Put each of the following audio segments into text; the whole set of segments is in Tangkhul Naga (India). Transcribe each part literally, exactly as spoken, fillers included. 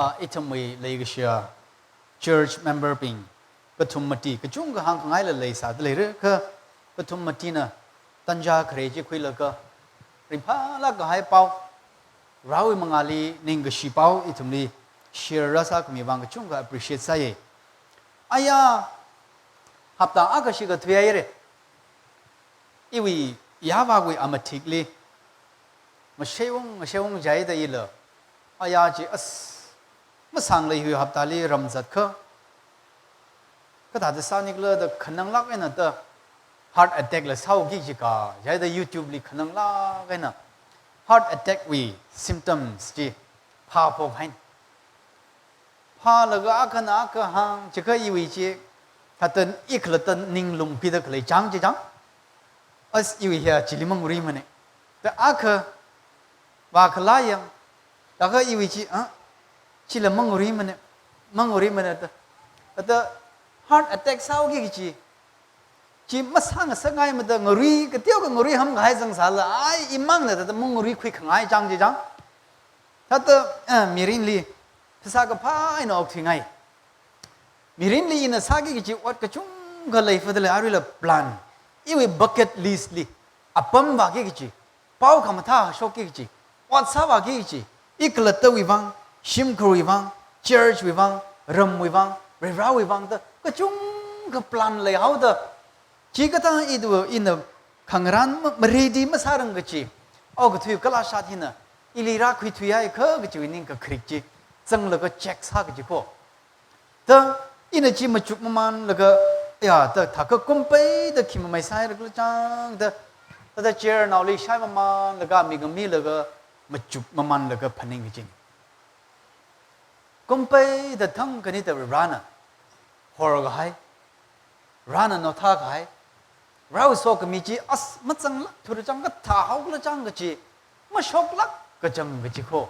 Ah, ithumwui leikashiya church member bing, kathum mati, kachungkha hāngkhangaila leisāda leira, kha kathum matina tanja khare chi khuilaga, ringphālāk kahai pao, Varewui mangāli ningkashi pao, ithumli share rāsākhami vang kachungkha appreciate sāya. Aya, hapta akha shikha thuihaira. Iwui yāvāwui amathikli, ngasheiwung, ngasheiwung jihaida ila, aya chi as, masānglei hui haptali ram zatkha, kathāda sānikhala da khananglāk eina da heart attack la sāuki jika, jihaida YouTube li khananglāk eina heart attack wui symptoms chi phāphok haina. Phālaga akhana akha hāng, chikha iwui chi, thāda ikhalatta ning lumpida khalei chang chi chang. As iwui hiya chili mangaruimana. Da akha vākhala yang, da kha iwui chi, ah, chila mangaruimana, mangaruimana da. Da heart attack sāuki kachi chi masāngasakngaimada ngarui, kateokha ngarui hamkahai zangsāla, ai, imangna da mangarui khuikhangai chang chi chang. Thāda, eh, mirinli phasā kaphā eina okthuingai. Mirinli ina sāki kachi ot kachungkha leifadalei, aruila plan. Iwui bucket list li apam vāki kachi, pao khamathā shokki kachi, ot sāvāki kachi, ikhalattawui vang, shimkhurwui vang, church wui vang, ramwui vang, Varewui vang da kachungkha plan leihaoda, chikathā idu ina khangarān ma-, ma-ready masārang kachi, okathui kalashat hina ili rākhuithuihaiakha kachiwui ningkakharik chi zanglaga check sā kachi kho. Da, ina chi machuk mamanlaga, ya, da, thākha kum peida khi mamai sāhaira khala chang da, da, da chair naoli shai mamanlaga, mi ngamilaga, machuk mamanlaga phaning kachina. Kum peida thangkhanida Varena horkahai, Varena nothākahai, Varewui sokhami chi as mazanglāk thura chang, kathāhaokhala chang kachi mashoklāk kachang kachi kho.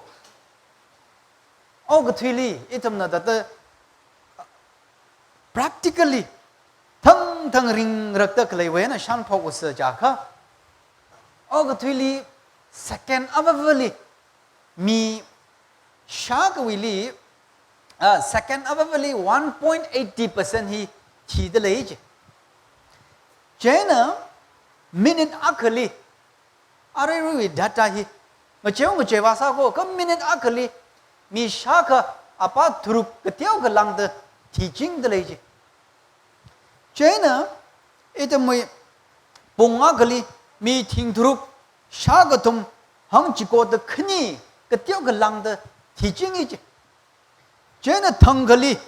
Okathuili, ithumna thāda practically thangthang ringrakta khaleiwui eina shānphok usa jiakha, okathuili second avāvali mi shākhawuili, ah, second avāvali one point eighty percent hi thidalei chi. Chieina minute akhali, aruiruiwui data hi ngacheo ngachei vāsā kho, kha minute akhali mi shākha apā tharuk kateokha lāngda thichingdalei chi. Chieina ithumwui pung akhali mi thing tharuk, shā kathum, hangchiko da khani kateokha lāngda thichingi chi. Chieina thangkhali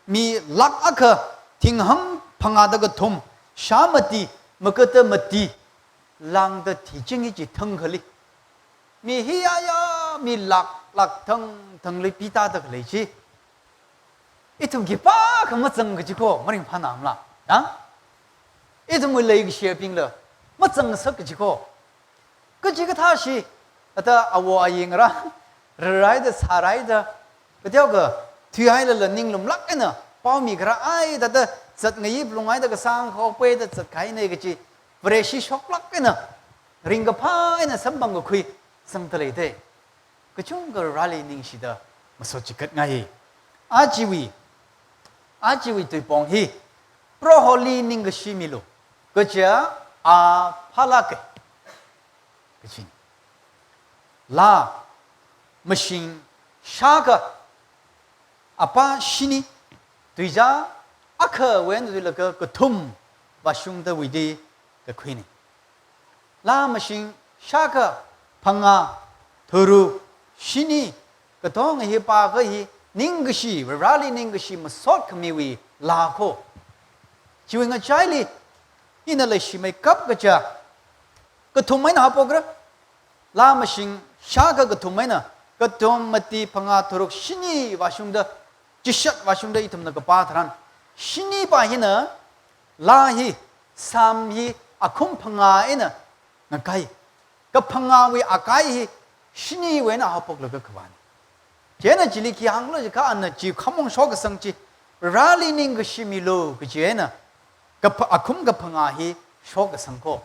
mi lakh akha, thinghang phangāda kathum, shā mati, makata mati lāngda thichingi chi thangkhali. Mi hi aya, mi lakh lakh thangthangli pitāda khalei chi, ithum khipākha mazang kachi kho, maringphānamala? Ha? Ithumwui leikashibingla mazangsak kachi kho. Kachikathā shi, ata awo ayi ngarā, raraida, sāraida, kateokha thuihailala ninglumlāk eina pao mikharā ai, thāda zatngayi phalunghaida kasāng khaopeida zatkahaina kachi, Vareshi shoklāk eina, ringkaphā eina samphang kakhui sangda leida. Kachungkha Vareli ningshida masot chigatngai. Ajawui, ajawui tuipong hi, Proholi ningkashi milu, kaja a phālāka, kachina. Laa mashing shākha apā shini, tuizā akhawui eina tuilaga kathum vāshungda wuida kakhuina. Laa mashing shākha, phangā, tharuk, shini, katonga hi pākha hi ningkashi, Vareli ningkashi masot khamiwui laa kho. Chiwui ngachaili, ina leishimeikap kaja kathum eina haophokra. Laa mashing shākha kathum eina, kathum, mati, phangā, tharuk, shini vāshungda, chishat vāshungda ithumna kapā tharan, shini pā hina, laa hi, Psalm hi akhum phangā eina ngakai. Kaphangāwui akai hi shiniwui eina haophoklaga kavāna. Chieina chili khi hānglu jiakha ana chi khamong shokasang chi, Vareli ningkashi milu kachi eina, kapha-, akhum kaphangā hi shokasang kho.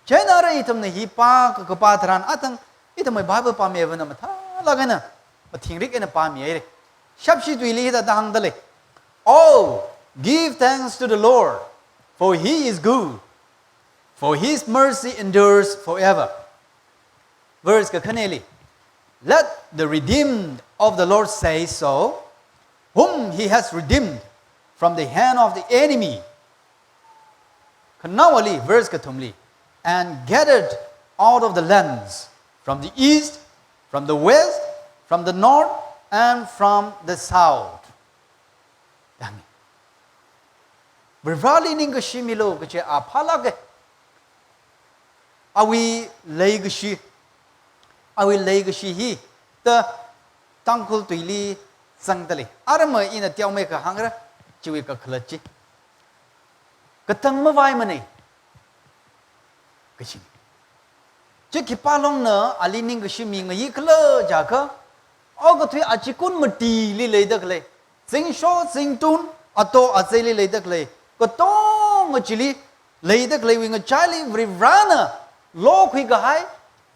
Chieina ara ithumna hi pā, ka, kapā tharan athang, ithumwui Bible pāmivana mathālāk eina mathingrik eina pāmihaira. Shapshi tuili hithāda hāngda lei. "Oh, give thanks to the Lord, for he is good, for his mercy endures forever." Verse kakhaneli, "Let the redeemed of the Lord say so, whom he has redeemed from the hand of the enemy." Khanaowali, verse kathumli, "And gathered out of the lands, from the east, from the west, from the north, and from the south." Dang. Varivarali ningkashi milu kachi a phālāka. Awui leikashi, awui leikashi hi ta Tangkhul tuili zangda lei. Aramma ina teomeikha hāngra, chiwui kakhalat chi. Katang mavaimanei. Kachi. Chi khipā longna ali ningkashi mingayi khala jiakha, okathui achikun matili leida khalei, zingsho zingtun, ato azeili leida khalei, katonga chili leida khaleiwui ngachaili Varivarana lokhui kahai,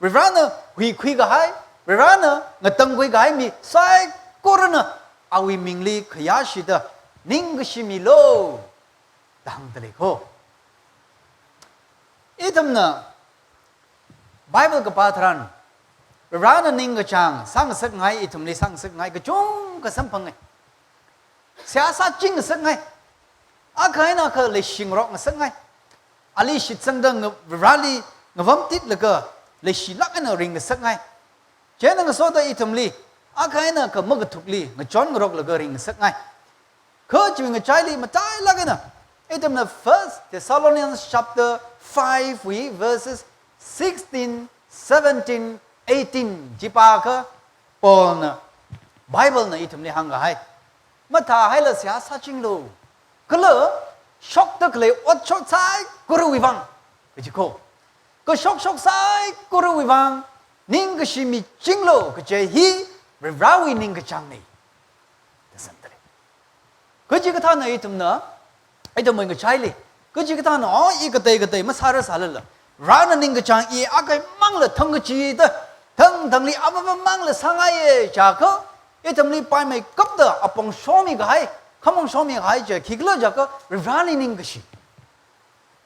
Varivarana huikhui kahai, Varivarana ngatangkhui kahai mi saikorana awui mingli khayāshida ningkashi milu da hāngda lei kho. Ithumna Bible kapā tharan, Varivarana ningkachāng sāngasakngai, ithumli sāngasakngai kachungkha samphangai. Seihā sāchingngasakngai. Akha eina akha leishingarokngasakngai. Ali shitsangda nga-, Varivarali ngavamtitlaga leishilāk eina ringngasakngai. Chieina ngasoda ithumli, akha eina akha makathukli ngachonngaroklaga ringngasakngai. Kha chiwui ngachaili matailāk eina, ithumna First Thessalonians chapter five wui verses sixteen, seventeen, eighteen chi pākha, Paulna, Biblena ithumli hāngkahai, mathāhaila seihā sāchinglu. Kala shokda khalei otshot saikorawui vang, kachi kho. Kashokshok saikorawui vang ningkashi michinglu kachi hi Varivarawui ningkachāngnei da zangda lei. Kachikathāna ithumna, ithumwui ngachaili, kachikathāna, oh, i katei katei masāra sālala, Varivarana ningkachāng i akhamangla thangkachida, thangthangli apapamangla sāngaiya jiakha, ithumli paimeikapta apong shomikahai, khamong shomikahai chi khikhala jiakha, Varivarali ningkashi.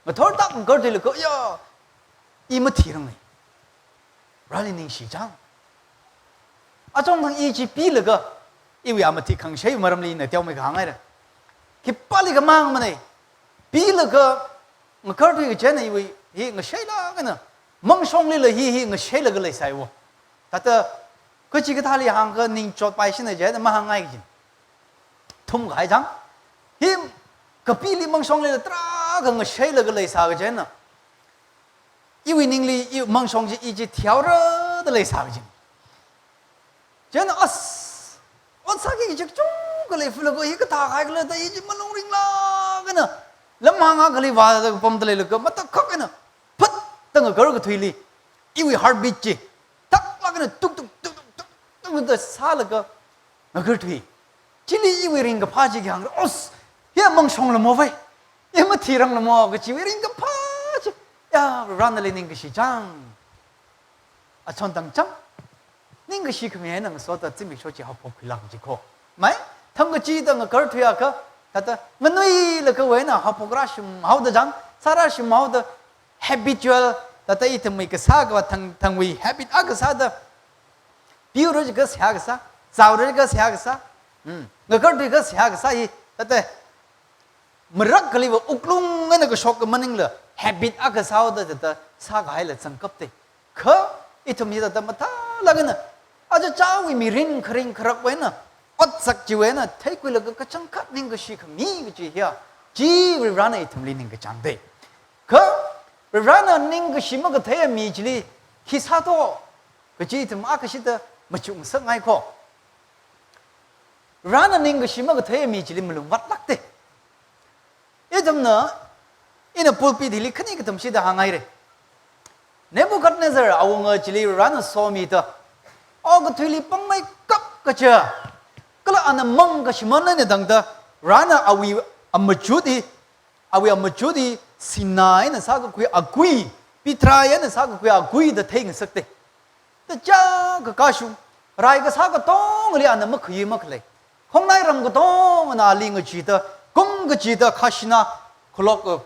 Ngathor tak ngakarthuilaga, ya, i mathiranglei. Varivarali ningshi chang. Achonthang i chi pilaga, iwui amathik khangashei maramli ina teomeikha hāngngaira. Khipālikha mangmanei. Pilaga ngakarthui kachieina iwui hi ngasheilāk eina, mangshonglila hi, hi ngasheilaga leisai wo. Thāda, kachikathāli hāngkha ningchotpaishina jida mahāngngai kajina. Thumkahai chang. Hi kapili mangshonglila tarākha ngasheilaga leisā kachieina, iwui ningli, i mangshong chi, i chi thihaora da leisā kajina. Chieina as, ot sāki kaji kachungkha leifulaga, hi kathākahai khala da i chi malung ringlāk eina, lamhāng akhali vāda pamda leilaga, matakhak eina, phat da ngakarkathuili, iwui heartbeat chi, taklāk eina tuk tuk tuk tuk tuk tuk da sālaga ngakarthui. Chili iwui ringkaphā chi khi hāngra, os, ya mangshongla mo vai, ya mathiranglamo kachiwui ringkaphā chi, ya Varivarali ningkashi chang. Achonthang chang, ningkashi khami eina ngasoda zimiksho chi haophokkhuilāk kaji kho. Mai, thangkachida ngakarthuiakha, thāda nganuilakhawui eina haophok rāshimhaoda chang, sārāshimhaoda, habitual, thāda ithumwui kasā kavā thang, thangwui habit akha sāda, piura jiakha seihā kasā, zaora jiakha seihā kasā, hmm, ngakarthuiakha seihā kasā hi, thāda, marak khaliva wuklung eina kashok kha maningla, habit akha sāhaoda thāda, sākahaila zangkapta. Kha, ithum hithāda mathālāk eina, aja chawui mirin kharing kharakwui eina, otsak chiwui eina, theikhuilaga kachangkhat ningkashi khami kaji hiya, chi Varivarana ithumli ningkachāngda. Kha, Varivarana ningkashi makatheiya mi chili, khi sāthu, kaji ithum akhashida machukngasakngai kho. Varivarana ningkashi makatheiya mi chili malungvātlākta. Ithumna, ina pulpit hili khani kathum shida hānghaira. Nebuchadnezzar awunga chili Varivarana somida, okathuili pangmeikap kaja, kala ana mang kashimān eina tangda, Varivarana awui amachut hi, awui amachut hi sinā eina sākakhui agui, pitrai eina sākakhui agui da theingasakta. Tacha kakashung, Rai kasā katongali ana makhayu makhalei. Khongnai ram katongana ali ngachida, kum kachida khajana khalok, uh,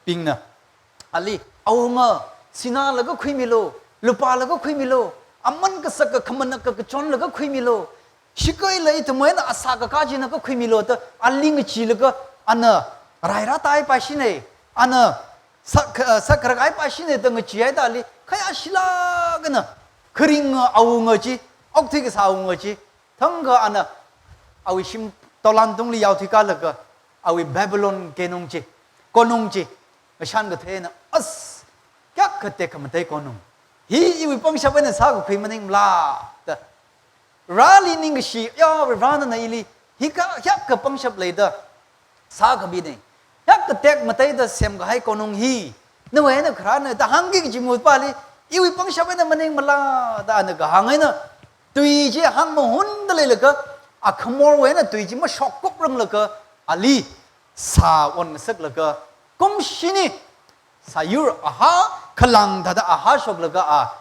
bingna ali awunga, sinā laga khuimilu, lupā laga khuimilu, aman kasaka khamana kakachon laga khuimilu, shikaila ithumwui eina asā kakā china kakhuimilu da ali ngachilaga ana rai rātaipaishina, ana sak-, uh, sakrakaipaishina da ngachihaida ali khayā shilakana kharinga awunga chi, okthui kasā awunga chi, thangkha ana awui shim tolan tungli yaothui kalaga awui Babylon keinung chi, konung chi ngashan kathei eina, as, kayākha tekhamatei konung. Hi iwui pangshap eina sākakhui maningla da. Vareli ningkashi, ya, Vare nana ili hika kayākha pangshap leida sākhamina. Kayākha tekmateida semkahai konung hi nawui eina kharāna da hāngki kaji mupali, iwui pangshap eina maningmala da ana kahāng eina, tui chi hāngmahunda leilaga, akhamorwui eina tui chi mashokkupranglaga, ali sā onngasaklaga, kum shini sāyur aha, khalang thāda aha shoklaga a,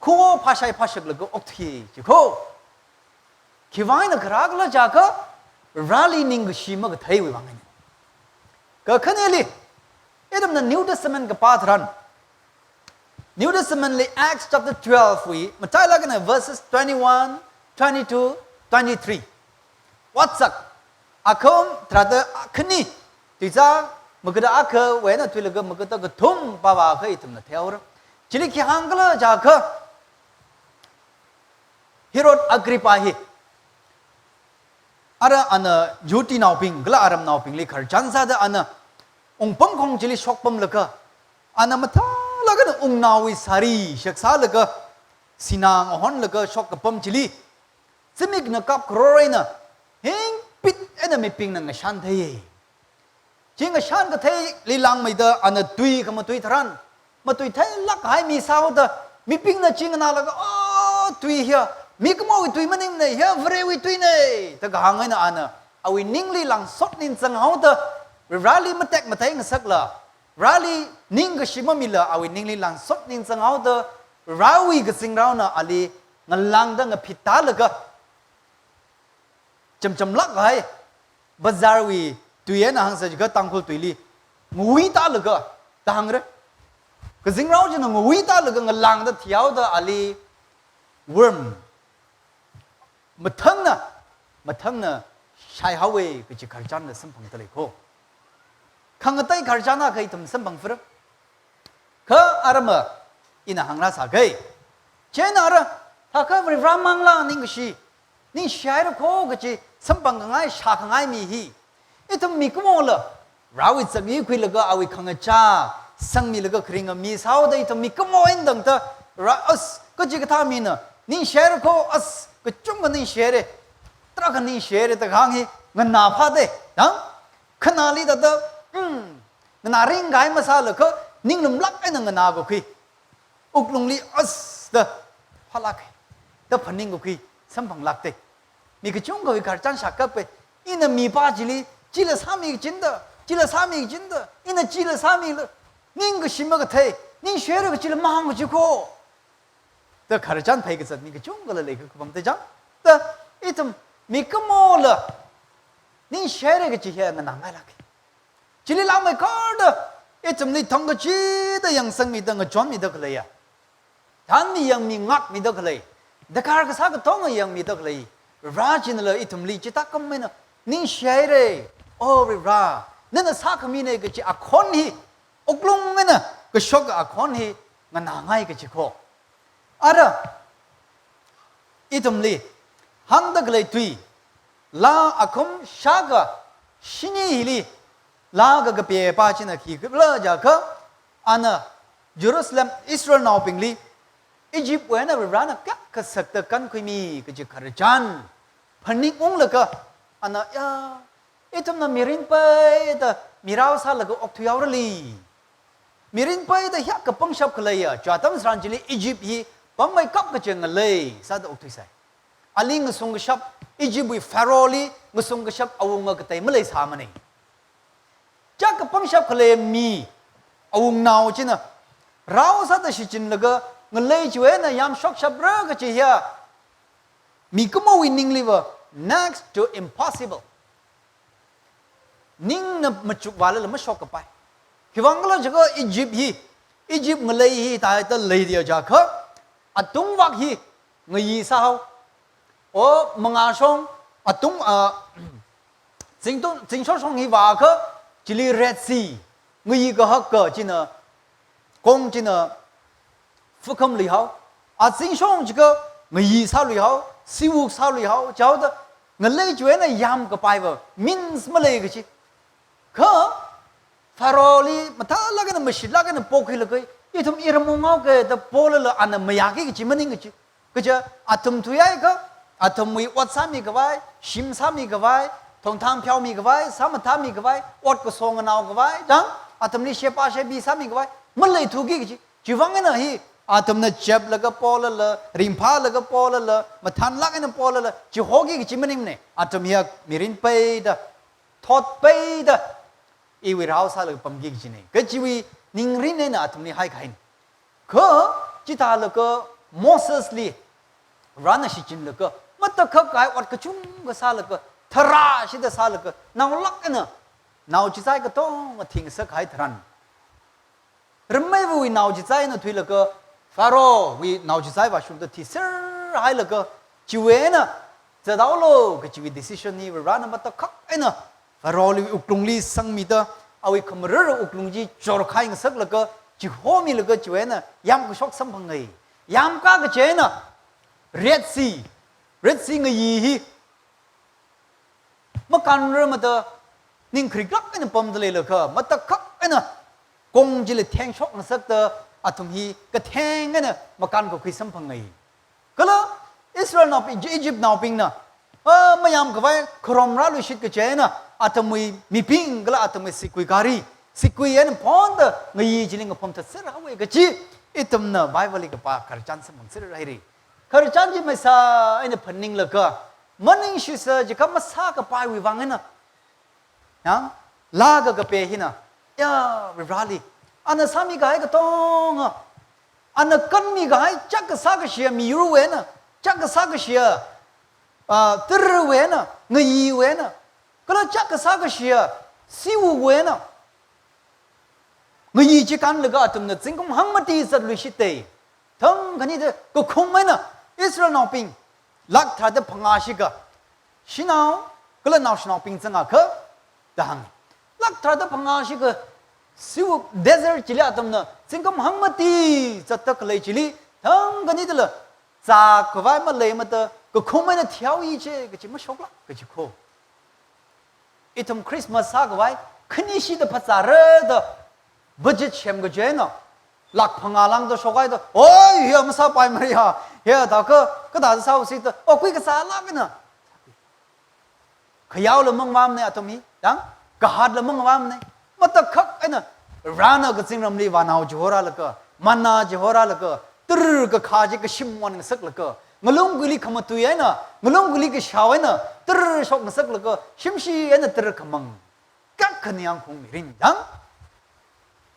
khuo phāshai phāshaklaga okthui chi kho. Khiwui eina kharā khala jiakha, Vareli ningkashi makatheiwui vang eina. Kakhaneli, ithumna New Testament kapā tharan, New Testament li Acts chapter twelve wui, matailāk eina verses twenty-one, twenty-two, twenty-three. Otsak, akhum tharāda khani, tuizā, magada akhawui eina thuilaga magada kathum pāvākha ithumna theira. Chili khi hāng khala jiakha, Herod Agrippa hi, ara ana Jihudinaobing kala aramnaobingli khararchan sāda ana wungpamkhong chili shokpamlaga, ana mathālāk eina wungnaowui sari shaksālaga, sinā ngahonlaga shokkapam chili, zimikna kapkharor eina, hingpit eina mibingna ngashan theiya. Chi ngashan katheili langmeida ana tui khamatui tharan, matuitheilāk kahai mi sāhaoda, mibingna chi nganālaga, "Oh, tui hiya mikumowui tui maningmana, hiya Varewui tuina," da kahāng eina ana awui ningli langsot ningchānghaoda, Vareli matekmatei ngasakla, Vareli ningkashi mamila awui ningli langsot ningchānghaoda, Varewui kazingraona ali ngalāngda ngaphit tālaga, chamchamlāk kahai, bazarwui tui eina hāngsa jiakha Tangkhul tuili, ngui tālaga, da hāngra. Kazingrao china ngui tālaga ngalāngda thihaoda ali worm, mathangna, mathangna shaihaowa kaji khararchanla samphangda lei kho. Khangatei khararchan akha ithum samphang phara. Kha arama ina hāngrāsāga. Chieina ara, thākha Vare Manglā ningkashi, ningshihaira kho kaji samphangkhangai, shākhangai mi hi, ithum mikumola, Varewui zangmi khuilaga awui khangachā sangmilaga kharinga mi sāhaoda ithum mikumo eina tangda, Vare, as, kachikathā mina ningshihaira kho, as, kachungkha ningshihaira, tarākha ningshihaira da kahāng hi nganāphāda, dang? Khanāli thāda, mm, nganāringkahai masālaga, ninglumlāk eina nganākakhui, wuklungli as da phālāka da phaningkakhui samphanglākda. Mi kachungkhawui khararchan shākapa, ina mipā chili, chila sāmi kachinda, chila sāmi kachinda, ina chila sāmila, ningkashi makathei, ningshihaira kachila mahāng kaji kho, da khararchan phei kazat mi kachungkhala leikapam da chang. Da ithum mikumola ningshihaira kaji hi nganāngailāka. Chili langmeikharda, ithumli thang kachida yangsangmida ngachonmida khaleiya, thanmi yangmi ngākmida khalei, darkar kasā katonga yangmida khalei Vare chinala ithumli chithākhamei eina ningshihaira, oh Vare, nana sākhamina kaji akhon hi, wuklung eina kashok akhon hi nganāngai kaji kho. Ara, ithumli hāngda khalei tui, Laa akhum shākha shini hili, Laa kakapi pā china khikhala jiakha, ana Jerusalem Israelnaobingli Egyptwui eina Varena kayākha sakta kankhuimi kaji khararchan phaningunglaga, ana ya, ithumna mirin peida mirao sālaga okthuihaorali. Mirin peida hiyākha pangshap khaleiya, chi atam tharan chili Egypt hi pangmeikap kachi ngalei sāda okthuisai. Ali ngasung kashap, Egyptwui Pharaohli ngasung kashap awunga katei maleisāmana. Chiyākha pangshap khalei mi awungnao china rao sāda shichinlaga ngalei chiwui eina yamshokshapra kachi hiya, mikumowui ningliva next to impossible. Ningna machukvālala mashokkapai. Khiwuivang khala jiakha Egypt hi, Egypt ngalei hi thāda leida jiakha, atungvak hi ngayi sāhao. O mangāshong, atung, ah, zingtung, zingshoshong hi vākha, chili Red Sea, ngayi kahaka china, kong china, fukham luihao. Azingshong jiakha ngayi sāluihao, siwuk sāluihao, chihaoda ngalei chiwui eina yamkapaiva means malei kachi. Kha Pharaohli mathālāk eina mashitlāk eina pokhuilaga, ithum iram unghaoke da polala ana mayāki kachi maning kachi. Kaja athum thuiakha, athumwui ot sāmikhavai, shim sāmikhavai, thongthang pheomikhavai, sāmathāmikhavai, ot kasong nganaokhavai, dang, athumli sheba shebi sāmikhavai maleithuki kachi. Chiwuivang eina hi, athumna cheplaga polala, ringphālaga polala, mathānlāk eina polala chihoki kachi maningmana. Athum hiya mirin peida, thot peida, iwui rao sālaga pamki kachina. Kachiwui ningrin eina athumli haikahaina. Kha chithālaga Mosesli Varena shichinlaga, matakhak kahai ot kachungkha sālaga, tharāshida sālaga, naolāk eina nao chizai katonga thingsak kahai tharan, rameiva̱wui nao chizai eina thuilaga, Pharaohwui nao chizai vāshungda thiser hailaga, chiwui eina zathaolu kachiwui decision hi Varena matakhak eina Pharaohli wuklungli sangmida, awui khamarara wuklung chi chorkhai ngasaklaga, chihomilaga chiwui eina yamkashok samphangai. Yamkā kachi eina Red Sea, Red Sea ngayi hi makanrarmada ning khariklāk eina pamda leilakha, matakhak eina kong chili thengshok ngasakta athum hi katheng eina makankakhui samphangai. Kala Israelnaobing, Egyptnaobingna, ah, mayamkhavai kharom rāluishit kachi eina athumwui mibing kala athumwui sigui gari, sigui eina phonda ngayi chili ngaphum thatser haowa kachi ithumna Bibleli kapā khararchan samphangser haira. Khararchan chi maisa eina phaninglaga, maningshisa jiakha masākapaiwui vang eina, yang, laga kape hina, ya, Vareli, ana sāmikahai katonga, ana kanmikahai chak kasā kashiya miyurwui eina, chak kasā kashiya, ah, tarwui eina, ngayiwui eina, kala chak kasā kashiya siwukwui eina, ngayi chi kanlaga athumna zingkum hangmati zatluishitta. Thangkhanida kakhum eina Israelnaobing lakh tharāda phangā shikha, shanao kala naoshinaobing zangakha da hānga. Lakh tharāda phangā shikha, siwuk desert chili athumna zingkum hangmati zatta khalei chili, thangkhanidala zākhavai maleimada kakhum eina thihaowa chi kachi mashoklāk kachi kho. Ithum Christmas sākhavai, khanishida phazāra da budget semkaji eina, lakh phangā lāngda shokhaida, oi, hiya masāpaimara ya, hiya thākha, kathāda sāusi da, okhui kasālāk eina. Khayaola mangvāmana athum hi, dang, kahātla mangvāmana. Matakhak eina, Varena kazingramli vānao chihorālaga, manna chihorālaga, tar kakhā chi kashimon ngasaklaga, ngalungguli khamatui eina, ngalungguli kashao eina, tar shok ngasaklaga, shimshi eina tar khamang. Kak khani yangkhung mirin yang.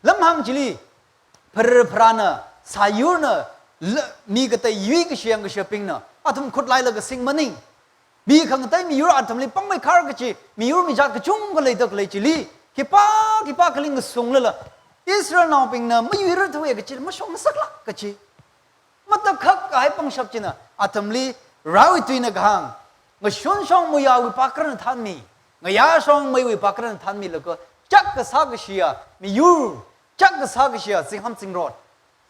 Lamhāng chili, phara pharana, sāyurna, la-, mi katei yuikashi yangkashibingna, athum khutlailaga sing maning. Mi khangatei miyur athumli pangmeikhar kachi, miyur mijat kachungkha leida khalei chili, khipā, khipākhali ngasunglala, Israelnaobingna mayuirarthuwa kachi, mashok ngasaklāk kachi. Matakhak kahai pangshap china, athumli raoituina kahāng, ngashunshong muiyawui pākrana thanmi, ngayāshong meiwui pākrana thanmilaga, chak kasā kashiya miyur, chak kasā kashiya zingham zingrot,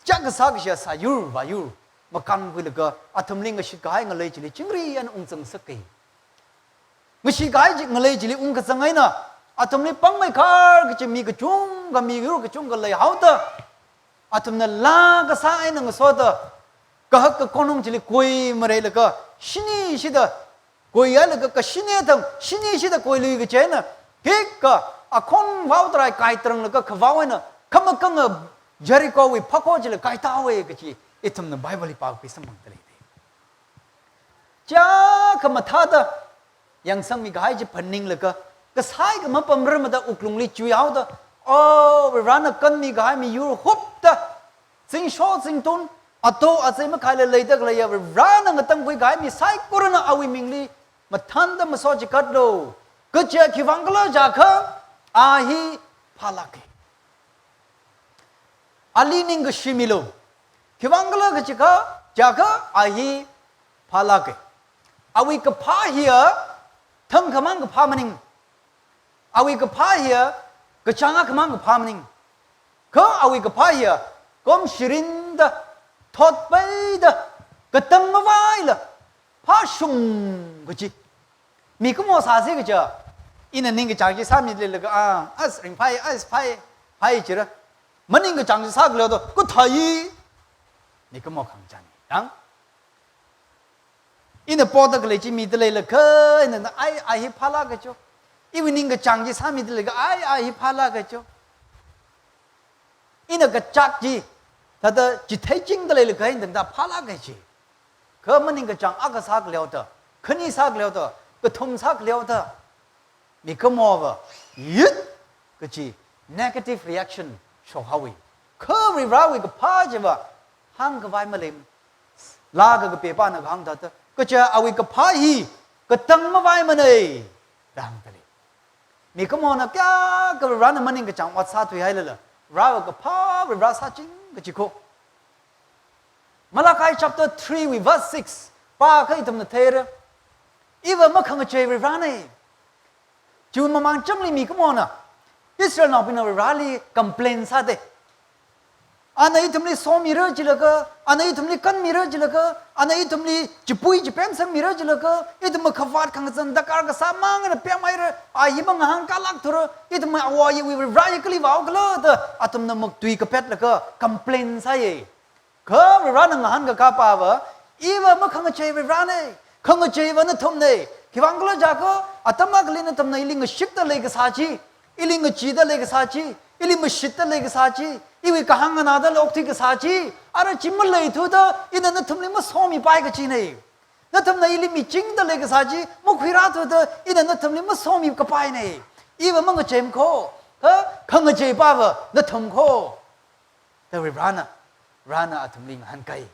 chak kasā kashiya sāyur vāyur makankhuilaga, athumli ngashit kahai ngalei chili chingri eina ungzang sāki. Ngashit kahai chi ngalei chili ungkazang eina, athumli pangmeikhar kachi mi kachungkha, miyur kachungkha leihaoda, athumna laa kasā eina ngasoda, kahak kakonung chili khuimareilaga, shinishida khuihailaga, kashini thang shinishida khuilui kachi eina, hikha akhon vao tharai kaitharanglaga khavao eina, khamakanga Jerichowui phakho chili kaitāhaowa kachi, ithumna Bibleli pākhui samphangda lei. Chiyākha mathāda yangsangmi kahai chi phaninglaga, kasai kha mapamrarmada wuklungli chuihaoda, o, Varena kanmi kahai miyur hupta, zingsho zingtun, ato azei makhaila leida khaleiya Varena ngatangkhui kahai mi saikorana awui mingli mathānda masochikatlu. Kaja khiwuivang khala jiakha a hi phālāka. Ali ningkashi milu. Khiwuivang khala kachikha, jiakha a hi phālāka. Awui kaphā hiya thangkhamang kaphā maning. Awui kaphā hiya kachāng akhamang kaphā maning. Kha awui kaphā hiya komshirinda, thotpaida, katang mavaila phāshung kaji. Mikumo sāsi kaja, ina ningkachāng chi sāmileilaga, a, as ringphai, as phai, phai jira. Maningkachāng chi sākhaleoda, kathāi. Mikumo khangachān. Yang? Ina poda khalei chi mida leilakha, ina na, ai, a hi phālāka jo. Iwui ningkachāng chi sāmida leilaga, ai, a hi phālāka jo. Ina kachak chi, thāda chitheichingda leilakha, ina da phālāka ji. Kha maningkachāng akha sākhaleoda, khani sākhaleoda, kathum sākhaleoda, mikumova, yut kaji negative reaction shokhaowa. Kha Varivarawui kaphā chiva hāngkhavai maleimana. Laa kakapepana kahāng thāda, kaja awui kaphā hi katang mavaimana, da hāngda lei. Mikumona kayākha Varivarana maningkachāng ot sāthuihailala, Varewui kaphā Varivara sāching kaji kho. Malachi chapter three wui verse six pākha ithumna theira. Iva makhangachei Varivarana. Chiwui mamang chāmli mikumona Israelnaobingna Varivarali complain sāda. Ana ithumli somira jilaga, ana ithumli kanmira jilaga, ana ithumli chipui chipem sangmira jilaga, ithum khavāt khangazan darkar kasā mang eina pemhaira, a hi mangahāngkalākthura, ithum awo ayiwui Varivara hi kali vāokhala da, athumna muktui kapetlaga complain sāya. Kha Varivarana ngahānkakā pāva, iva makhangachei Varivarana, khangacheiva nathumna. Khiwuivang khala jiakha, atam akhali nathumna ili ngashikda leikasā chi, ili ngacheeda leikasā chi, ili mashitda leikasā chi, iwui kahāng nganāda okthui kasā chi, ara chi maleithuda, ina nathumli masomipai kajina. Nathumna ili michingda leikasā chi makhuirāthuda, ina nathumli masomikapaina. Iva mangacheimana kho, kha khangachei pāva nathum kho. Da Varivarana, Varivarana athumli ngahānkai.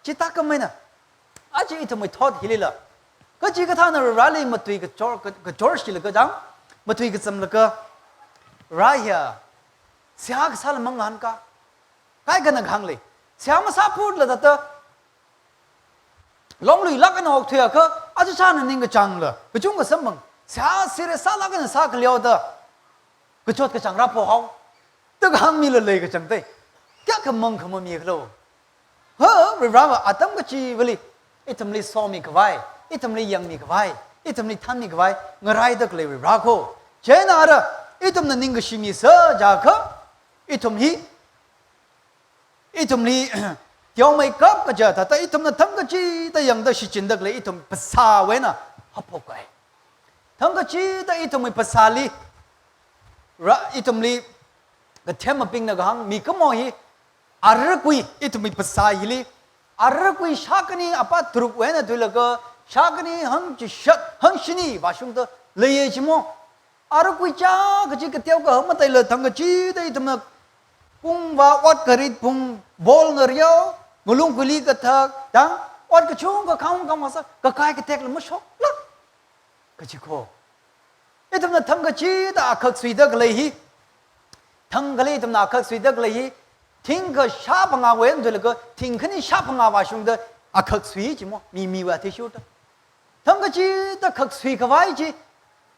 Chithākhameina, aja ithumwui thot hilila, kachikathāna Varivarali matui kachor, ka-, kachor shilaga chang, matui kazamlaga, Vare hiya seihā kasāla mangahānka. Kaikhana kahāng lei, seihā masāphutla thāda, longluilāk eina okthuiakha, aja chāna ningkachāngla kachungkha samphang, seihā serious sālāk eina sākhaleoda, kachot kachāng rāphohao, da kahāng mila leikachangda, kayākha mangkhamami khalo. Ha, Varivarava atam kachivali ithumli somikhavai, ithumli yangmikhavai, ithumli thānmikhavai ngaraida khalei Varivara kho. Chieina ara, ithumna ningkashimisa jiakha, ithum hi ithumli teomeikap kaja thāda ithumna thangkachida yangda shichinda khalei ithum phasāwui eina haophokkai. Thangkachida ithumwui phasāli, ra, ithumli kathemabingna kahāng, mikumo hi, arakui, ithumwui phasā hili, arakui shākhani apā tarukwui eina thuilaga, shākhani hangchishat, hangshini vāshungda leiya jimo. Arakui chā kaji kateo kaha mataila thangkachida ithumna kungvā ot kharit phung, ball ngareo, ngalung kuli kathak, tang, ot kachungkha khangkang vāsā, kakai katekla mashoklāk kaji kho. Ithumna thangkachida akhak suida khalei hi, thang akhali ithumna akhak suida khalei hi, thingkha shā phangāwui eina thuilaga, thingkhani shā phangā vāshungda akhak sui jimo, mi miwui athishurda. Thangkachida khak suikhavai chi,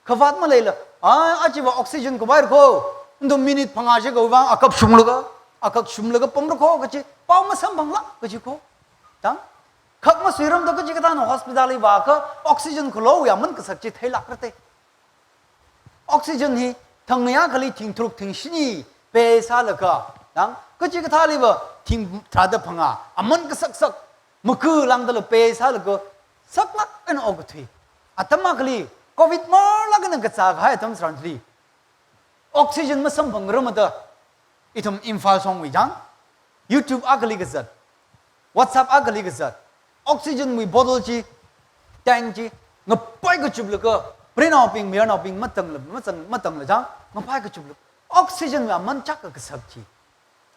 khavāt maleila, a, achiva oxygen khavai kho, ndo minute phangā shikha vang akhak shumlaga, akhak shumlaga pamra kho kaji, pao masamphanglāk kaji kho. Tang, khak masuiramda kachikathāna hospital li vākha, oxygen khalowui aman kasak chi theilākrate. Oxygen hi thangngaiya akhali thing tharuk thing shini pay sālaga, tang, kachikathāliva thing tharāda phangā, aman kasaksak, maku lāngdala pay sālaga, saklāk eina okathui. Atam akhali, covid marlāk eina kazā kahai atam tharanli, oxygen masamphangrumda, ithum Imphal shongwui chang, YouTube akhali kazat, WhatsApp akhali kazat, oxygen wui bottle chi, tank chi, ngapai kachuplaga, prinaobing, mayarnaobing matangla, matang, matangla chang, ngapai kachuplaga, oxygen wui aman chak kasak chi.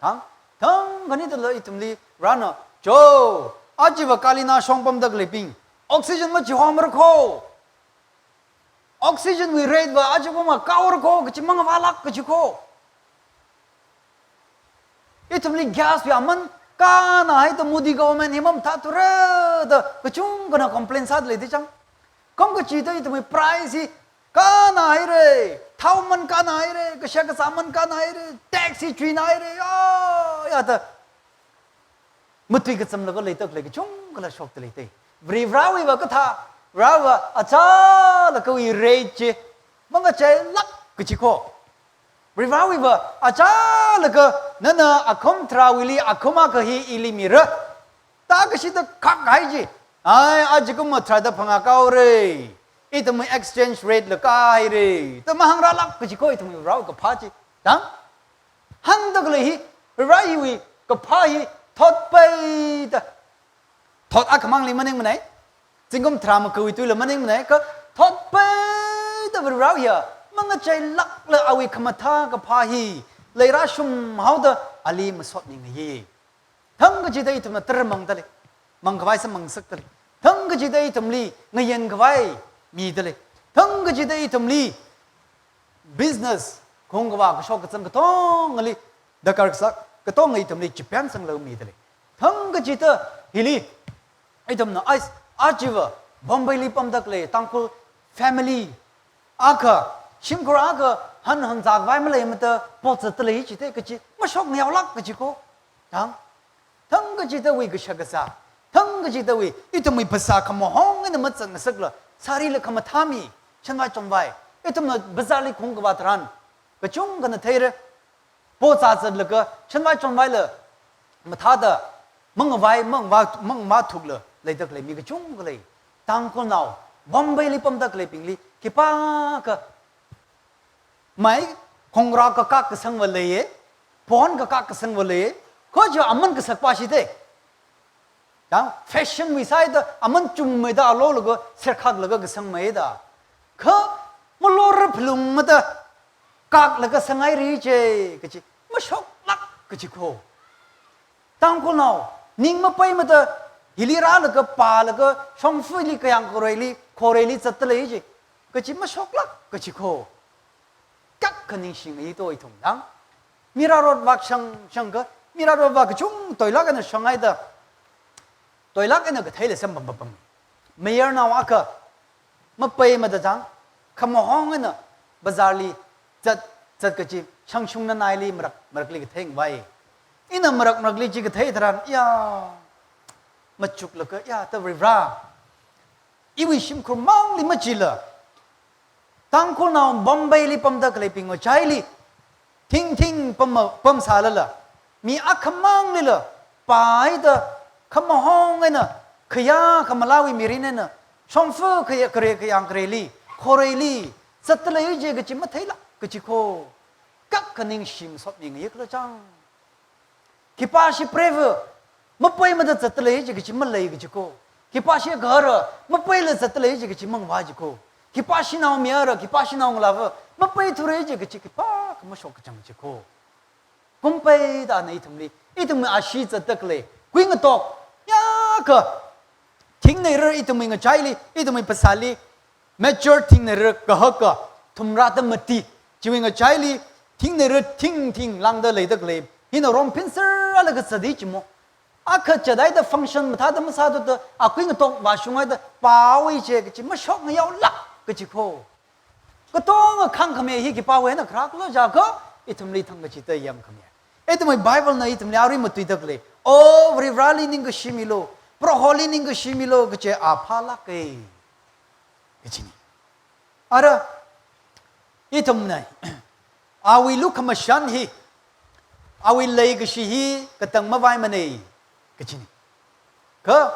Thang, thangkhanida la ithumli, Varena, Jo, ajiva Kalina shong pamda khaleibing, oxygen machihomra kho. Oxygen wui rate va ajiva makaora kho, kachi mangavālāk kachi kho. Ithumli gas wui aman kānhai da Modi government hi mamathāthura da kachungkhana complain sāda leida chang. Kham kachida ithumwui price hi kānhaira, thao man kānhaira, kashak kazā man kānhaira, tax hi chuinhaira, ya, ya da matui kachamlaga leida khalei kachungkhala shokda leida. Varivarāwui va kathā, Varivara va achālakhawui rate chi mangacheilāk kachi kho. Varivarāwui va achālakha nana akhum tharāwuili akhum akha hi ili mira da kashida khakhai chi, ai, ajikum tharāda phangā kaora, ithumwui exchange rate la kāhaira da mahāngrālāk kachi kho ithumwui Varivara kaphā chi. Dang? Hāngda khalei hi, Varivara hiwui kaphā hi thotpaida, thot akhamangli maningmanei, zingkum tharā makawui tuila maningmanei, kha thotpaida Varivara hiya mangacheilākla awui khamathā kaphā hi leirāshum haoda ali masotmingayi. Thang kachida ithumna tara mangda lei, mangkhavai sāmang ngasakda lei. Thang kachida ithumli ngayin khavai mida lei. Thang kachida ithumli business, khungkavā kashok kazang katongali, darkar kasā katonga ithumli chipyan sanglaga mida lei. Thang kachida hili ithumna, ais, ajiva Bombayli pamda khalei Tangkhul family akha, shimkhur akha hanhanzā khavai maleimada pozatta lei chida kachi mashok ngayaolāk kachi kho. Dang? Thang kachidawui kashak kazā, thang kachidawui ithumwui phasā khamahong eina mazang ngasakla, sārila khamathā mi, shanvai chonvai, ithumna bazarli khungkavā tharan kachungkhana theira. Pozā zatlaga shanvai chonvaila mathāda mangavai, mangavā, mangavā thukla leida khalei mi kachungkha lei. Tangkhulnao Bombayli pamda khaleibingli khipākha mai khongra kakak kasangva leiya, phone kakak kasangva leiya, kho chi aman kasakpa shida. Dang, fashion wui sāida aman chummeida alolaga serkhaklaga kasangmeida. Kha malora phalungmada kaklaga sanghaira chi kachi mashoklāk kachi kho. Tangkhulnao ning mapeimada hili rālaga pālaga shongfali kayāng khoreili, khoreili zatta lei chi kachi mashoklāk kachi kho. Kak khaningshingayi to ithum dang. Mirarot vak shang, shangkha, mirarot vak kachung toilāk eina shanghaida, toilāk eina katheila sem pam pam pam. Mayarnao akha mapeimada chang, khamahong eina bazarli zat, zat kachi shangshung nanaili marak, marakli kathei ngavai. Ina marak, marakli chi kathei tharan, ya, machuklaga, ya, ta Varivara, iwui shimkhur mangli machila, Tangkhulnao Bombayli pamda khaleibing ngachaili thingthing pam, pamsālala, mi akhamanglila pāhaida khamahong eina, khayā khamalāwui mirin eina, shongfa khayā, khare kayāng khoreili, khoreili zatta lei chi kachi matheilāk kachi kho. Kak khaningshi masotmingayi khala chang. Khipāshi preiva mapeimada zatta lei chi kachi malei kachi kho. Khipāshi gahara mapeila zatta lei chi kachi mangavā chi kho. Khipāshi naomayara, khipāshi naongalāva mapeithura chi kachi khipākha mashok kachang chi kho. Kumpeida ana ithumli, ithumwui ashee zatda khalei kuingatok, ya kha, thingneira ithumwui ngachaili, ithumwui phasāli, mature thingneira kahaka, thumrāda mati, chiwui ngachaili, thingneira thingthing lāngda leida khalei hina rom phinser ala kazati chimo. Akha chadaida function mathāda masāthuda, akui ngatok vāshunghaida pāhaowa chi kachi mashok ngayaolāk kachi kho. Katonga khāngkhami hi khipāwui eina kharakhala jiakha, ithumli thang kachida yamkhami. Ithumwui Bible na ithumli arui matuida khalei, O Varivarali ningkashi milu, Proholi ningkashi milu kachi aphālāka kachina. Ara, ithumna, awui lukhamashan hi, awui leikashi hi katang mavaimanei kachina. Kha,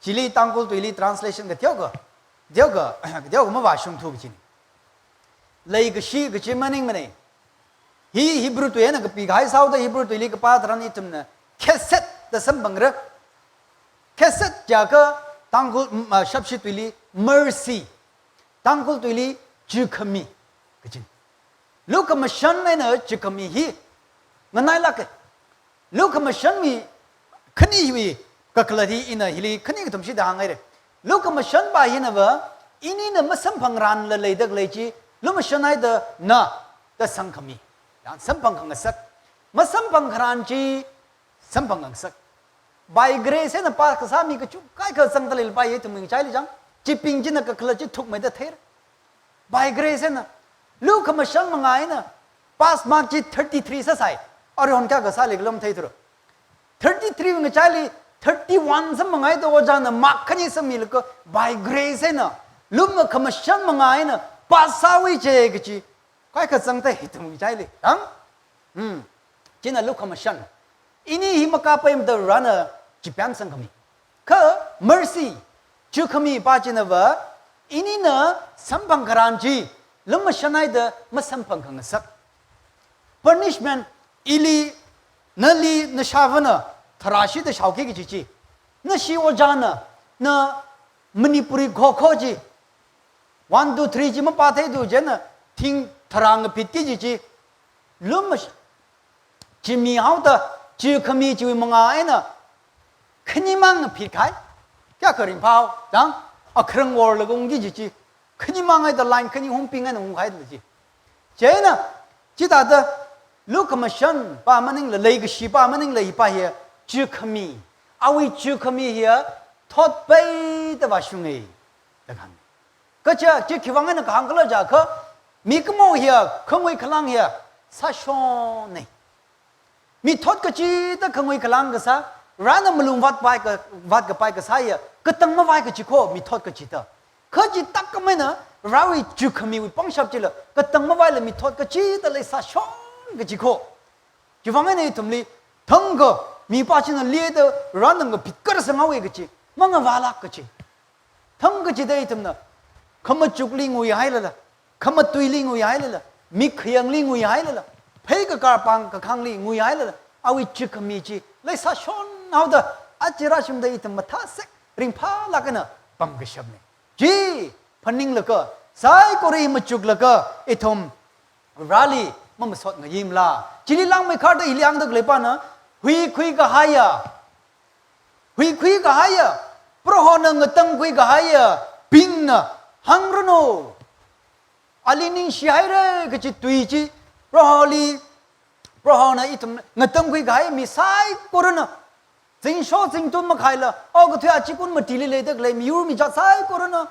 chili Tangkhul tuili translation kateokha, teokha, teokha mavāshungthu kachina. Leikashi kachi maningmanei. Hi Hebrew tui eina kapikahai sāhaoda Hebrew tuili kapā tharan ithumna chesed da samphangra. Chesed jiakha Tangkhul, mm, ah, Shapshi tuili mercy, Tangkhul tuili chikhami kachina. Lukhamashan eina chikhami hi nganailāka. Lukhamashanwui Khani hiwui kakhalat hi ina hili khani kathum shida hānghaira. Lukhamashanpa hinava, inina masamphangrānla leida khalei chi, lumashanhaida na, da sangkhami. Yang samphang khangasak. Masamphang kharān chi, samphang khangasak. By grace eina pass kasā mi kachungkha kazang dalei pa ye tuming chai li jang. Chibing china kakhalat chi thukmeida theira. By grace eina, lukhamashan manga eina, pass mark chi thirty-three sāsai. Arihon kayākha sāli khala matheithura. Thirty-three ngachaili, thirty-one sāmangaido ojāna mark khani sāmilaga, by grace eina, lukhamashan manga eina, pass sāwui je kachi, kaikha zangda hithamang chai li. Ang? Hmm. China lukhamashan. Ini hi makāpaimada Varena chipemsang khami. Kha mercy, chukhamipa chinava, inina samphang kharān chi, lumashanhaida masamphang khangasak. Punishment, ili, nali, nashāvāna, tharāshida shaoki kaji chi. Nashi ojāna, na Manipuri khokho chi. One, two, three chi mapātheidu jina, thing tharā ngapitki kaji chi. Lumash-, chimi haoda, chukhami chiwui manga eina, khanimang ngapit khai. Kayākha ringphā hao, dang, akhrang worlaga ungki kaji chi. Khanimang eina line khani hungping eina ungkhaida chi. Chieina, chithāda, lukhamashanpa maningla leikashipa maningla hipa hi, chukhami. Awui chukhami hi, thotpaida vāshunga. Da hāng. Kaja, chi khiwuivang eina kahāng khala jiakha, mikumo hi, khangui khalang hi, sāshonna. Mithot kachida khangui khalang kasā, Varena malung vātpai ka, vātkapai kasā hi, katang mavai kachi kho, mithot kachida. Kha chithākhamei eina, Varewui chukhamiwui pangshap chila, katang mavaila mithot kachida leisāshon kachi kho. Khiwuivang eina ithumli, thangkha, mipa china leida, Varena ngapit kar sāngaowa kachi, mangavālāk kachi. Thangkachida ithumna, khamachukli nguihailala, khamatuili nguihailala, mik khayāngli nguihailala, phei kakar pāng kakhangli nguihailala, awui chukhami chi, leisāshon haoda, aja rāshungda ithum mathāsek, ringphālāk eina pamkashapna. Chi, phaninglaga, saikora hi machuklaga, ithum, Vareli, mamasot ngayimla. Chili langmeikharda hili hāngda khaleipana, huikhui kahaiya, huikhui kahaiya, Prohona ngatangkhui kahaiyabingna hāngranu. Ali ningshihaira kachi tui chi, Proholi, Prohona ithum ngatangkhui kahai mi saikorana. Zingsho zingtun makhaila, okathui achikun matili leida khalei miyur mijat saikorana.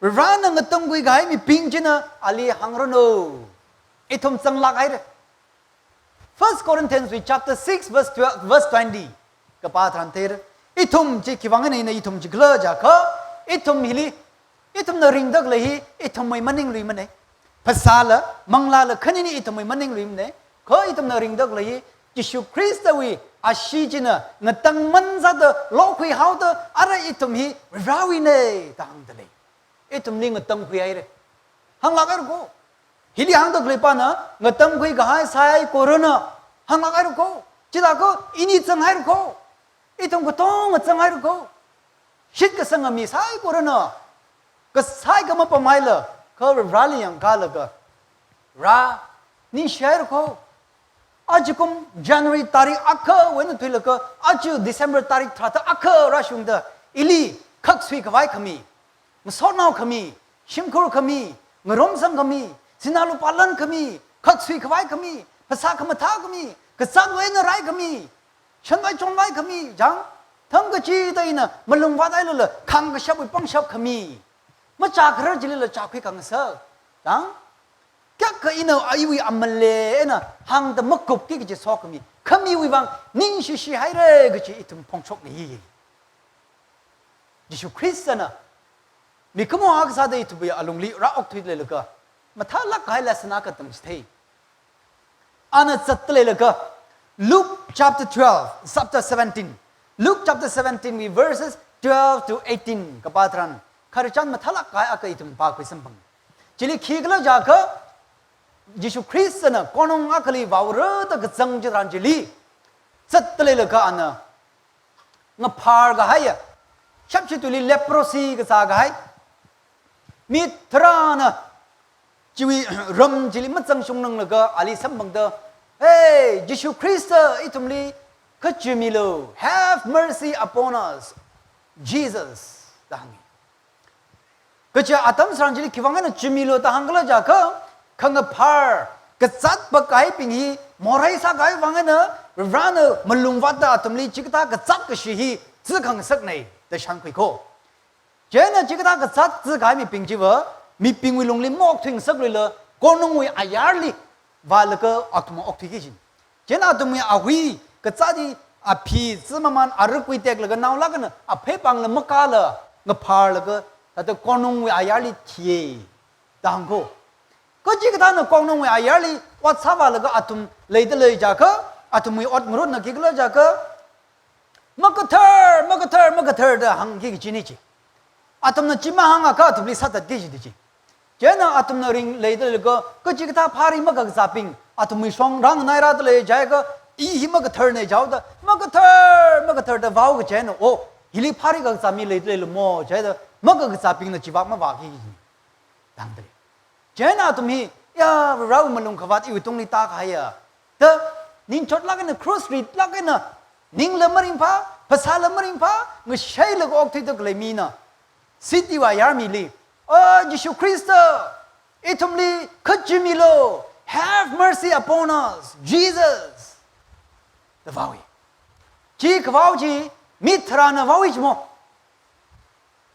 Varena ngatangkhui kahai mibing china ali hāngranu. Ithum zanglāk haira. First Corinthians wui chapter six verse twelve, verse twenty. Kapā tharan theira. Ithum chi khiwuivang eina ithum chi khala jiakha, ithum hili, ithumna ringda khalei hi, ithumwui maningluimana. Phasāla, manglāla khanini ithumwui maningluimana. Kha ithumna ringda khalei hi, Jishu Khristawui ashee china ngatangman sāda lokhui haoda, ara ithum hi Varewuina da hāngda lei. Ithumli ngatangkhui haira. Hānglāk haira kho. Hili hāngda khaleipana, ngatangkhui kahai saikorana. Hānglāk haira kho. Chithākha, ini zang haira kho. Ithum katonga zang haira kho. Shitkasanga mi saikorana. Kasai kha mapamhaila, kha Vareli yangkalaga. Vare, ningshihaira kho. Ajakum January tarik akha wui eina thuilaga, aja December tarik tharāda akha rāshungda, ili khaksui khavai khami, masotnao khami, shimkhur khami, ngarumsang khami, sinā lupā lan khami, khaksui khavai khami, phasā khamathā khami, kazātwui eina rai khami, shanvai chonvai khami, jang, thangkachida ina malung vāthailala, khāngkashapwui pangshap khami, machā kharar chilila chākhui khangasak, jang, kayākha ina iwui amale eina hāngda makupki kachi sokhami, khamiwui vang ningshishihaira kachi ithum phongshokna hi. Jishu Khristana mikumo akha sāda ithumwui alungli rāokthuilaga, mathālāk kahai lesson akha tamchithei. Ana zatda leilaga, Luke chapter twelve, chapter seventeen. Luke chapter seventeen wui verses twelve to eighteen kapā tharan, khararchan mathālāk kahai akha ithum pākhui samphang. Chili khikhala jiakha, Jishu Khristana konong akhali vaorada kazang chitharan chili, zatda leilaga ana ngaphar kahaiya, shapshi tuili leprosy kazā kahai, mi tharāna chiwui ram chili mazangshungnanglaga ali samphangda, "Hey, Jishu Khrista ithumli Khachimilu, have mercy upon us, Jesus, da hāngi. Kaja atam tharan chili khiwui vang eina chimilu da hāngkhala jiakha, khangaphar, kazāt pakahaibing hi morei sākahaiwui vang eina, Varena malung vātda athumli chikathā kazāt kashi hi zikhangasaknei da shānkhui ko. Chieina chikathā kazāt zikahai mibing chiva, mibingwui lungli maokthuingasakluila, konungwui ayarli vālaga athum okthuiki kajina. Chieina athumwui ahui kazāt hi aphi zimamān arukui teklaga naolāk eina apheipāngla makāla, ngapharlaga, thāda konungwui ayarli thiye da hāng ko. Kha chikathāna konungwui ayarli ot sāvālaga athum leida lei jiakha, athumwui ot ngarutna khikhala jiakha, makathar, makathar, makathar da hāngki kajina chi. Athumna chi mahāngakha athumli sāthatki kajina chi. Chieina athumna ringleida leilaga, kachikathā phari makakazābing, athumwui shong rānganai rāda lei jiakha, i hi makatharnei jihaoda, makathar, makathar da vāo kajina, o, hili phari kakazā mi leida leilamo jihaoda, makakazābingna chivāk mavāki kajina. Dangdalei. Chieina athum hi, ya, Varewui malung khavāt iwui tungli tākahaiya da, ningchotlāk eina, cross ritlāk eina, ningla maringphā, phasāla maringphā, ngasheilaga okthuida khalei mina city wui ayar mili, "O Jishu Khrista, ithumli khachimilu, have mercy upon us, Jesus," da vāoi. Chi kavao chi mi tharāna vaoi chimo.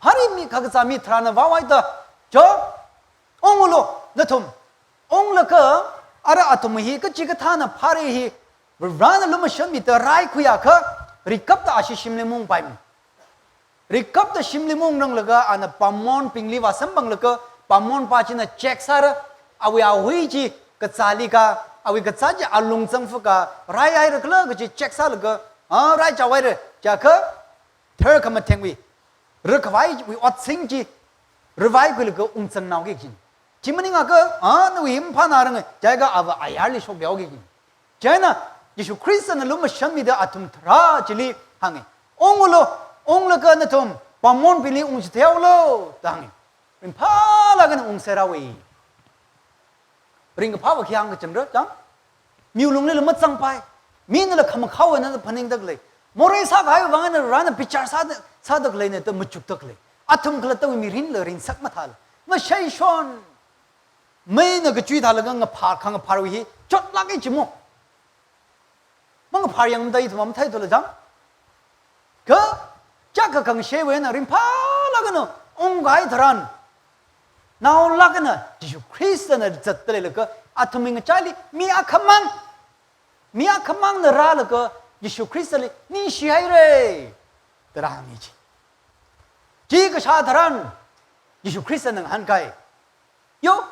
Phari mi kakazā mi tharāna vaohaida, "Cho, ungulu, nathum." Unglaga, ara athum hi kachikathāna phari hi Varena lumashanmida raikhuiakha, rikapta ashi shimli maungpaimana. Rikapta shimli maungranglaga ana pāmonbingli vāsamphanglaga, pāmonpa china check sāra, awui ahui chi kazāli ka, awui kazā chi alung zangfa ka, raihaira khala kaji check sālaga, a, raichaohaira jiakha, tharkhamathengwui, rikhavaiwui otshing chi, rivaikhuilaga ungzangnao kajina. Chi maningakha, a, nawui hi maphānaranga, jiakha ava ayarli shokhaoki kajina. Chieina, Jishu Khristana lumashanmida athum tharā chili hānga. Ungulu, unglaga nathum, pāmonbingli ungchitheihaolu, da hānga. Ringphālāk eina ungserhaowa. Ringkaphāva khi hāngkachang ra, chang? Miwui lunglila mazangpai. Minala khamakhao eina phaningda khalei. Morei sākahaiwui vang eina Varena bichar sāda, sāda khaleina da machukda khalei. Athum khalattawui mirinla ringsak mathāla, ngasheishon. Meina kachui thālaga ngaphar, khangapharwui hi chotlāka chimo. Mangaphar yangda ithum matheithula chang. Kha, chaka kangshewui eina ringphālāk eina ungkahai tharan, naolāk eina Jishu Khristana zatda leilaga, athumwui ngachaili mi akhamang, mi akhamangna rālaga Jishu Khristali ningshihaira da rāhānga chi. Chi kashā tharan, Jishu Khristana ngahānkai. Yo,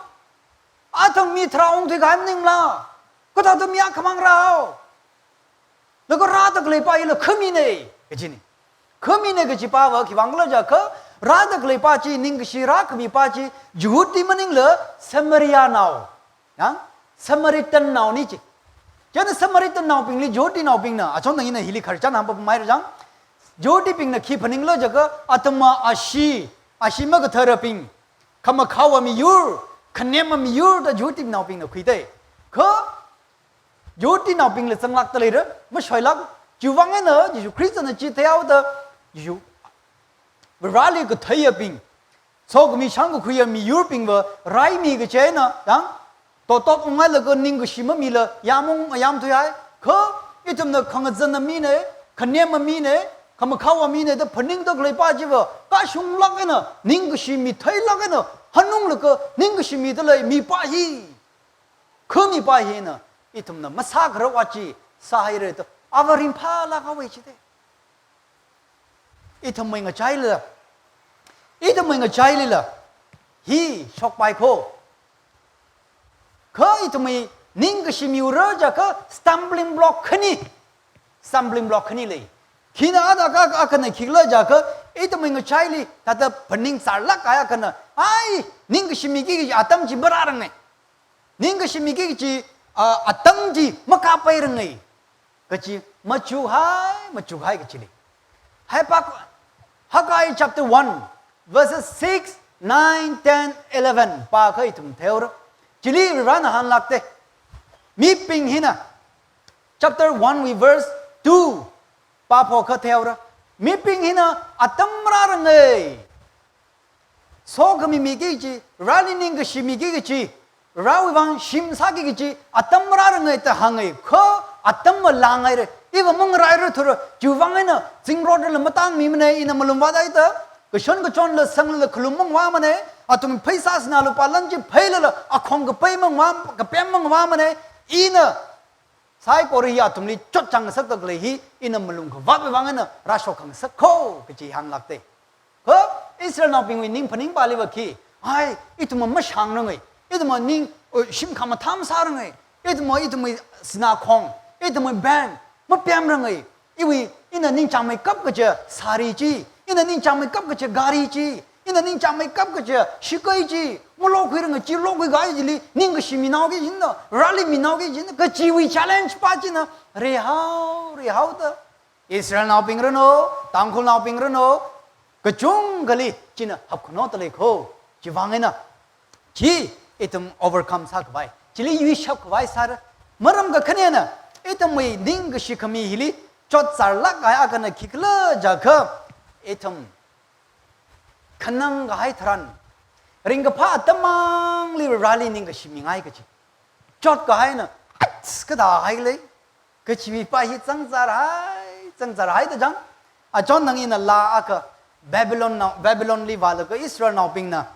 athum mi tharā ungthuikahai maningla, kathāda mi akhamang rāhao? Laga rāda khaleipa hila khamina, kajina. Khamina kajipava khiwui vang khala jiakha, rāda khaleipa chi, ningkashi rākhamipa chi, Jihudi maningla Samarianao, yang, Samaritannaona chi. Chieina Samaritannaobingli Jihudinaobingna, achon tangina hili kharchan hāngpamhaira chang. Jihudibingna khi phaningkhala jiakha, athumva ashi, ashi makatharabing, khamakhaowa miyur, khanema miyur da Jihudinaobingna khuida. Kha Jihudinaobingla zanglākda leira, mashoilāk. Chiwui vang eina Jishu Khristana chi theihaoda, Jishu, Vareli katheiyabing, sokhami shāngkakhuiya miyurbingva raimi kachi eina, yang, totok unghailaga ningkashi mamila yāmung yāmthuihai. Kha ithumna khangazana mina, khanema mina, khamakhaowa mina da phaningda khaleipa chiva, kashunglāk eina, ningkashi mitheilāk eina, hanunglaga ningkashi mida lei mipa hi, khamipa hina, ithumna masākharar va chi sāhaira da, ava ringphālāk haowa chida. Ithumwui ngachailila, ithumwui ngachailila hi shokpai ko. Kha ithumwui ningkashi miura jiakha stumbling block khani, stumbling block khani lei. Khina ada ka, akhana khikhala jiakha, ithumwui ngachaili thāda phaningsārlāk kahai akhana, ai, ningkashi miki kaji atam chi marāranga. Ningkashi miki kaji, a, atam chi makāpairanga kaji, machukhai, machukhai kaji lei. Hapak, Haggai chapter one, verses six, nine, ten, eleven pākha ithum theora. Chili Varena hānglākta. Mibing hina, chapter one wui verse two, pāpho kha theihaora. Mibing hina atam rārangai. Sokhami miki kachi, Vareli ningkashi miki kachi, Varewui vang shim sāki kachi, atam rārangai da hāngai, kha atam malāngaira, iva mangarāira thura, chiwui vang eina zingrot rala matāngmimanei, ina malung vāthaida, kashon kachonla sanglala khalum mangavāmanei, athum pheisā sinā lupā lan chi pheilala, akhong kapai mangavā, kapem mangavāmanei, ina saikora hi athumli chotchāng ngasakda khalei hi, ina malung khavātwui vang eina rāshok khangasak kho, kachi hānglākte. Kha Israelnaobingwui ning phaningpāli va khi, ai, ithum mashāngrangai, ithum ning, uh, shim khamathā masārangai, ithum, ithumwui sinā khong, ithumwui bank, mapemrangai, iwui, ina ningchāngmeikap kaja sari chi, ina ningchāngmeikap kaja gari chi, ina ningchāngmeikap kaja shikai chi, malokhuirangai chi, lokhuikahai chili, ningkashi minao kajina, Vareli minao kajina, kachiwui challenge pa china, rihao, rihaoda. Israelnaobing ranu, Tangkhulnaobing ranu, kachungkhali china hapkhano talei kho, chiwui vang eina, chi ithum overcome sākhavai, chili yuishapkhavai sāra. Maram kakhanena, ithumwui ningkashi khami hili, chotcharlāk kahai akhana khikhala jiakha, ithum khanang kahai tharan, ringkaphā atam mangli Vareli ningkashi mingai kachi. Chotkahaina, ats, kathāhai lei, kachiwui pa hi zangzarhai, zangzarhai da chang. Achonnang ina laa akha, Babylonnao, Babylonli vālaga Israelnaobingna,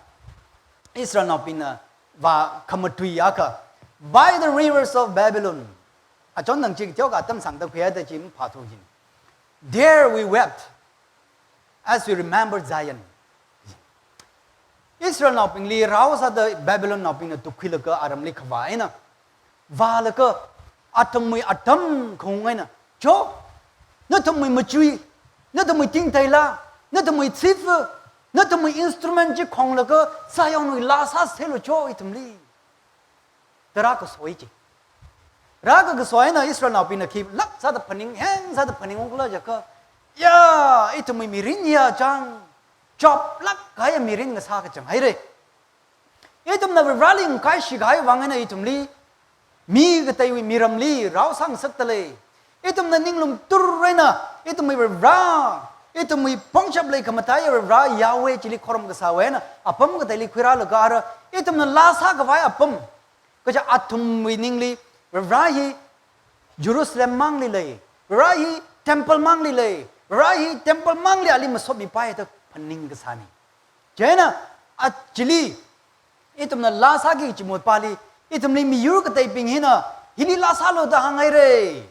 Israelnaobingna vākhamatui akha, By the Rivers of Babylon. Achonnang chi teokha atam sāngda khuihaida chi maphāthu hin. There we wept as we remember Zion. Israelnaobingli rao sāda Babylonnaobingna tukkhuilaga aramli khavā eina, vālaga athumwui atam khaung eina, cho, nathumwui machui, nathumwui tingteila, nathumwui chifa, nathumwui instrument chi khonglaga Zionwui laa sāselu cho ithumli, da rākasoi chi. Rākakasoi eina Israelnaobingna khilāk sāda phaning, heng sāda phaningungkhala jiakha, ya, ithumwui mirin ya chang, choplāk kahai mirin ngasā kachang haira. Ithumna Vareli ngakaishikahai vang eina ithumli, mi kateiwui miramli rao sāngasakta lei. Ithumna ninglum tur eina, ithumwui Vare, ithumwui pangshap leikhamataiya Vare Yahweh chili khorum kasāwui eina, apam kateili khuirālaga ara, ithumna laa sākhavai apam, kaja athumwui ningli, Vare hi Jerusalem mangli lei, Vare hi temple mangli lei, Vare hi temple mangli ali masotmipai da phaning kasāna. Chieina, achili, ithumna laa sāki kachi motpali, ithumli miyur kateibing hina, hili laa sālu da hānghaira.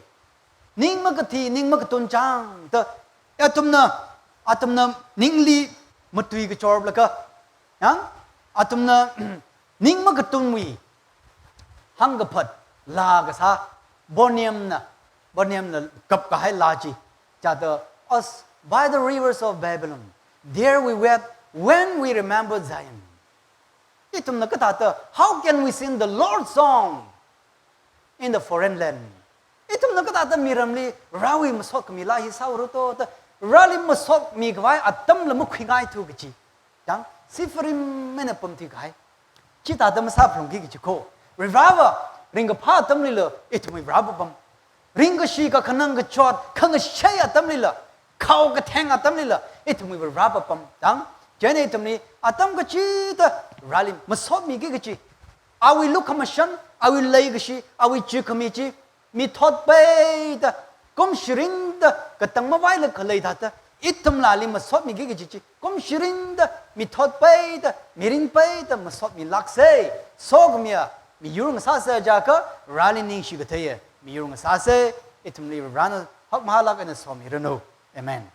Ning makathi, ning makatun chang da, athumna, athumna ningli matui kachorlaga, yang, athumna ning makatunwui hangkaphat laa kasā, Bonniamna, Bonniamna kapkahai laa chi, chithāda, us by the rivers of Babylon, there we wept when we remember Zion. Ithumna kathāda, how can we sing the Lord's song in the foreign land? Ithumna kathāda miramli Varewui masot khami laa hi sāura to da, Vareli masotmi khavai atamla makhuingaithu kachi. Yang, Siphirim eina pamthui kahai. Chithāda masāphalungki kachi kho. Vare va, ringkaphā atamlila, ithumwui Vare va pam. Ringkashi kakhanang kachot, khangashei atamlila, khao katheng atamlila, ithumwui Vare va pam. Yang, chieina ithumli, atam kachida, Vareli masotmiki kachi. Awui lukhamashan, awui leikashi, awui chi khami chi, mithot peida, kum shirinda, katang mavaila khalei thāda, ithumla ali masotmiki kachi chi, kum shirinda, mithot peida, mirin peida, masotmilāksa, sokhamiya miyur ngasāsa jiakha, Vareli ningshi katheiya miyur ngasāsa, ithumli Varena hakmahālāk eina somiranu. Amen.